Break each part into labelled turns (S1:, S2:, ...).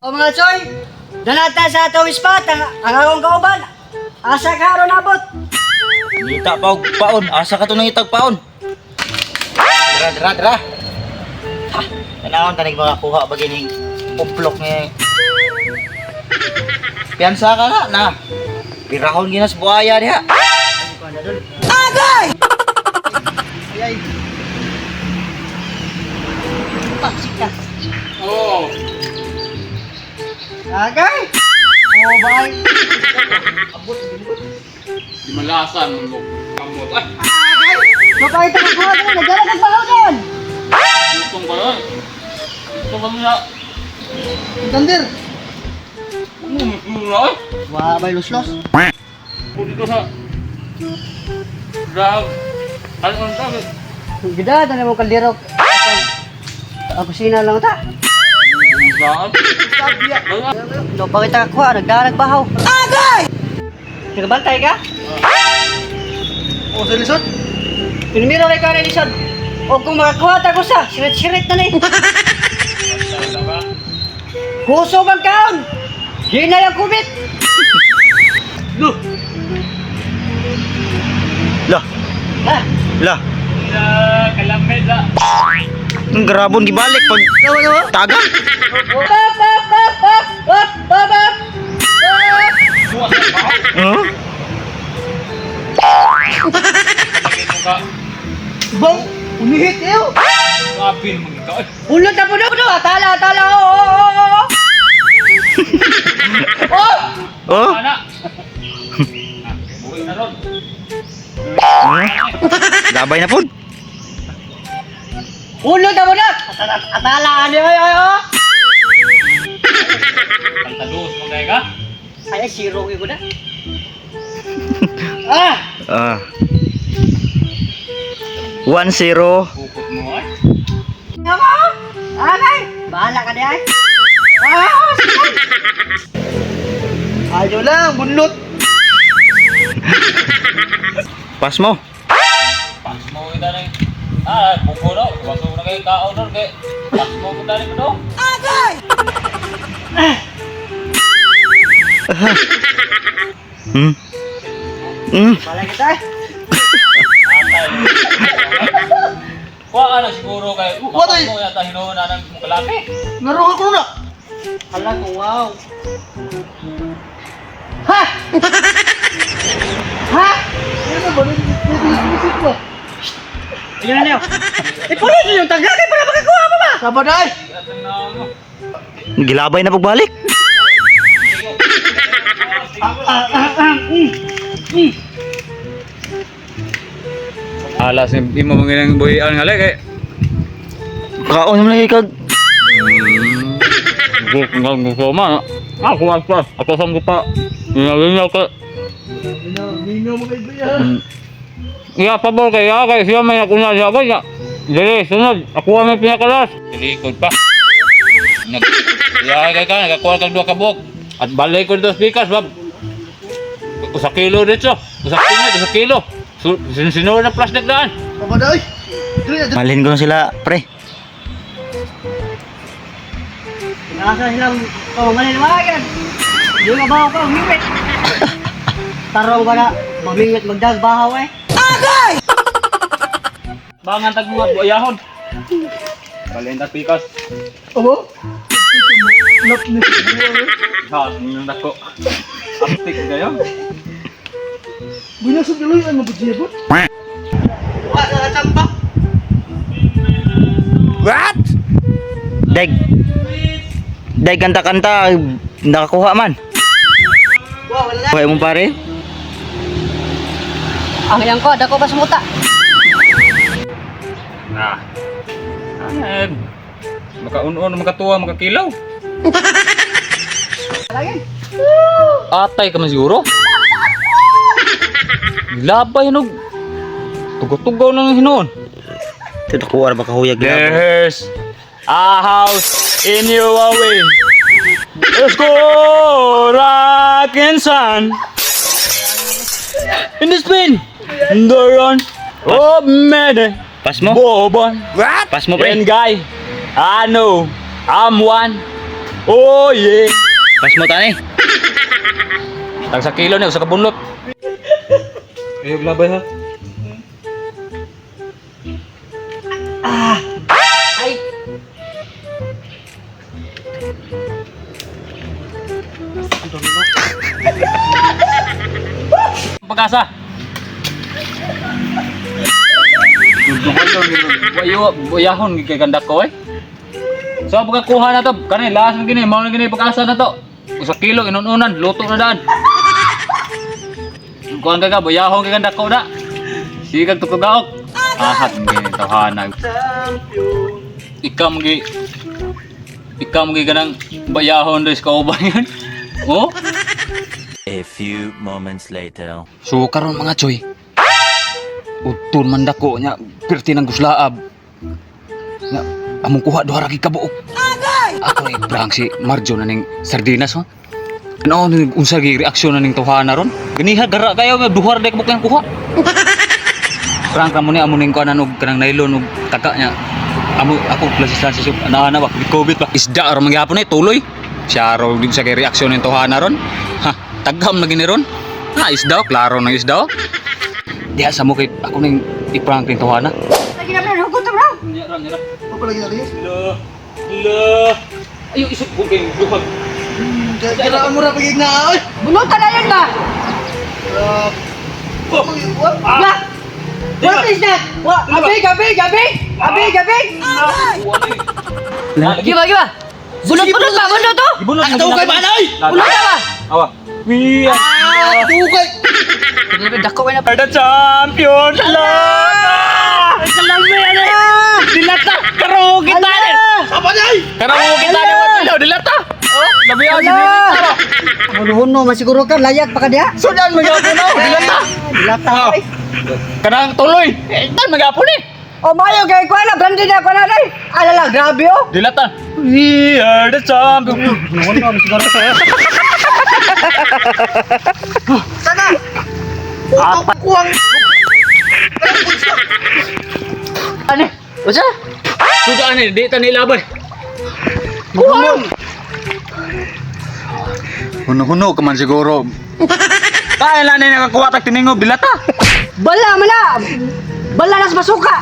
S1: O mga choy, danata sa atong spot ang akong kauban. Asa ka aron abot?
S2: Ngita pa og paon. Asa ka to nangitag paon? Dra dra dra. Ha, tanawon tanig makakuha ba gining uplok ni. Piyansa ka na na. Pirahon ginas buaya diha.
S1: Agay! Ay ay. Paksik ka.
S3: Oo.
S1: Agay! Oh, bye.
S3: Di malasan mo kamot. Ay,
S1: Agay! Mapakita ka kuha doon, nagdala kang bahaw doon.
S3: lutong ka lang. Ito ka muna.
S1: Thunder.
S3: Ano, masura ay.
S1: Wa bay luslos.
S3: Pwede ko sa... Drag. Ano ang sabi?
S1: Gida na mo kaldero. Ang kusina lang ta.
S3: Saan?
S1: So, pakita ka kuha, nagdala bahaw. Agay! Nagabantay ka?
S2: Oh, sa lisod.
S1: Pinimiro kay ka na lisod. O kung makakuha ta ko sa, sirit-sirit na ni. Kusog ang kaon! Hinay ang kubit!
S2: Lo. La,
S1: Ha?
S2: la.
S3: Kalamid la.
S2: Ang grabon gibalik pag
S1: Nawa, nawa?
S2: taga.
S1: Pap, pap, pap, pap, pap, pap, pap! Pap!
S3: Buwas na ba?
S2: Huh?
S3: Lagi mo ka.
S1: Bang! Umihit iyo!
S3: Kapin mo ikaw. Ay,
S1: Ulot na puno puno! Atala, atala! Oo, oo, oo, oo! Oh!
S2: Oh?
S3: Ana. Ah, buhi na ron.
S2: Huh? Labay na pud.
S1: Ulot na puno! Atala, atala! Ano, ay, ay, ay!
S3: Pantalos mo kaya ka?
S1: Ay, ay, zero ko na. Ah!
S2: Ah. 1-0.
S3: Bukot mo ay.
S1: Ako! Anay! Bahala ka di ay! Ah! Sige!
S4: Ayaw lang, bunlot.
S2: Pas mo.
S3: Pas mo kita na. Ah, buko daw. Baso na kayo kaon ron kay. Pas mo kita na ko
S1: Bahala kita eh!
S3: Atay. Kuha ka na siguro kay.
S4: Kuha tayo.
S3: Mapas mo yata hinuon na ng mong kalaki.
S4: Naroon ko na.
S1: Hala ko, wow! Ha! Ha!
S4: Ano ba? Nag-isip mo.
S1: Ayun na niyo! Ipunin niyo yung taga kay para makakuha mo ba?
S4: Sabad ay.
S3: At ang na ano.
S2: Gilabay na pagbalik.
S1: Ah, ah, ah, mm.
S3: Alas imo mga nang buhian nga kay.
S2: Kaon naman lagi kag
S3: Gusto gusto man. Ako pa, ako sa pa. Ninalinyaw ka.
S4: Mingaw mo kayo ba?
S3: Iya, pabor kay ya kay siya may ako na siya ba ya. Dili sunod, ako ang may pinakalas. Tilikod pa. Nag Ya kay ka nagakuha kag duha ka buok. At balay ko dito sa pikas bab. Usa kilo dito. Usa kilo, usa kilo. Sinunod na plastic daan.
S4: Sabad ay. Dili na,
S2: Malhin ko na sila, pre.
S1: Nasa silang pamamalinawagan. Di ka bahaw pa, umingwit. Tarong ba na, mamingwit magdag bahaw eh.
S3: Bangan tag mga buayahon. Balay ta pikas.
S4: Obo? Lap ni siguro.
S3: Ha, nako. Aptik kayo.
S4: Bunya sa tuloy ang mabuti ba?
S1: Wala ka tamba.
S2: Deg. Deg kanta-kanta nakakuha man.
S1: Wah, wala na.
S2: Kuha mo pare.
S1: Ang iyang ko, dako pa sa muta.
S3: Na. Ah, makaun-un, makatuwa, makakilaw.
S1: Lagi.
S3: Atay ka man siguro. Labay nog. Tugaw-tugaw na ng hinuon.
S2: Tutukuha ra ba kahuyag gilabay.
S3: There's a house in your way. Let's go, rock and sun. In the spin, the run of many.
S2: Pas mo.
S3: Bourbon.
S2: Pas mo pre.
S3: And guy, I know I'm one. Oh yeah.
S2: Pas mo tani.
S3: Tag sa kilo ni usa ka bunlot. Ayo glabay ha.
S1: Ay.
S3: Pag-asa. Bayo, bayahon kay ganda ko eh. So pagkakuha na to, kani last na gini, mao na gini pag-asa na to. Usa kilo inununan, luto na daan. Kuan ka ka, bayahon kay ganda ko na. Sige kag tukugaok. Ahat gini tawhana. Ikaw magi ikaw magi ganang bayahon res kauban yan. Oh?
S2: A few moments later.
S3: So karon mga choy. Utun man dako nya perti nang guslaab. Nya among kuha duha ra gid ka buok. Ako ni prank si Marjo na ning sardinas ho. Ano ni unsa gi reaksyon na ning tawhana ron? Ganiha gara kayo nga duha ra day ka buok yang kuha. Prank ra mo ni amo ning kuanan og kanang nylon og taka nya. Amo ako klase sa sa ana ba COVID ba isda ra man gyapon ni tuloy. Siya raw di sa kay reaksyon ning tawhana ron. Ha, tagam na gini ron. Ha, isda, klaro ng isda. Diha sa mo kay ako ning i-prank ning tawhana.
S1: Lagi na bro, hugot bro.
S4: Apa lagi tadi?
S3: La, la. Ayo isip ko kay duhag.
S4: Kira mo ra pagig na oy.
S1: Bunutan na yun ba?
S4: Ah.
S1: Ba? What is that? Wa, abi, gabi, gabi. Abi, gabi. Giba, giba. Bunot, bunot ba? Bunot to?
S3: Ibunot
S4: Ah, tukay ba na oy?
S1: Bunot ba?
S3: Awa. We are
S4: Ah, tukay.
S1: Dako na
S3: the champion. La! Dilata! Karo kita ni.
S4: Apa ni oy?
S3: Karo kita ni watilo dilata. Oh, labi ako si dilata.
S1: Huno masiguro ka layak pa ka diha.
S3: Sudan magyapon no, dilata.
S1: Dilata.
S3: Oh. Kanang tuloy. Eh, tan magyapon ni.
S1: Oh, mayo kay kuha na, branded na kuha na day. Alala, grabe oh.
S3: Dilata. We are the champion.
S1: Huno masiguro.
S4: Sana. Utok kuang.
S1: Ano? Usa?
S3: Sudan ni, di ta nilabay.
S1: Kuha.
S3: Huno-huno ka man siguro. Kaya lang na nakakuha tag tiningob dilata.
S1: Bala man na. Bala nas masuka.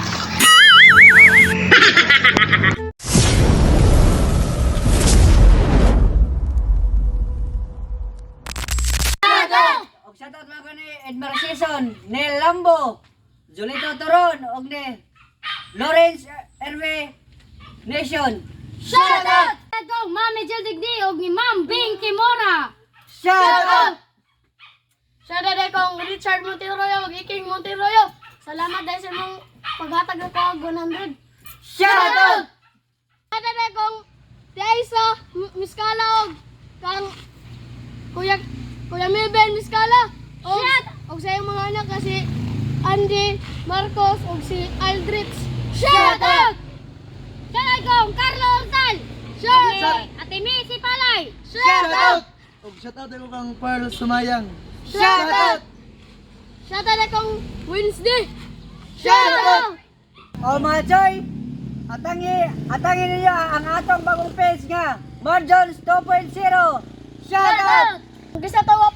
S1: Og shoutout mga ko ni Edmar Season, Neil Lambo, Julito Toron, og ni Lawrence Herve Nation.
S5: Shout out! Go, Mami Jill Digdi og ni Ma'am Bing Kimora.
S1: Shout out!
S5: Shout out kong Richard Monteroyo ug Iking Monteroyo. Salamat dahil sa imong paghatag nako og 100.
S1: Shout out!
S5: Shout out kong Tiaisa Miskala og kang Kuya Kuya Melvin Miskala og og sa iyong mga anak kasi Andy Marcos og si Aldrich. Shout out! Shout out kong Carlo Orsal. Shout out! Ate Missy Palay. Shout out!
S4: Og shout out ako kang Pearl Sumayang.
S5: Shout out! Shout out akong Wednesday! Shout out!
S1: O mga Choy, atangi ninyo ang atong bagong page nga, Marjons 2.0. Shout out!
S5: Bisa to.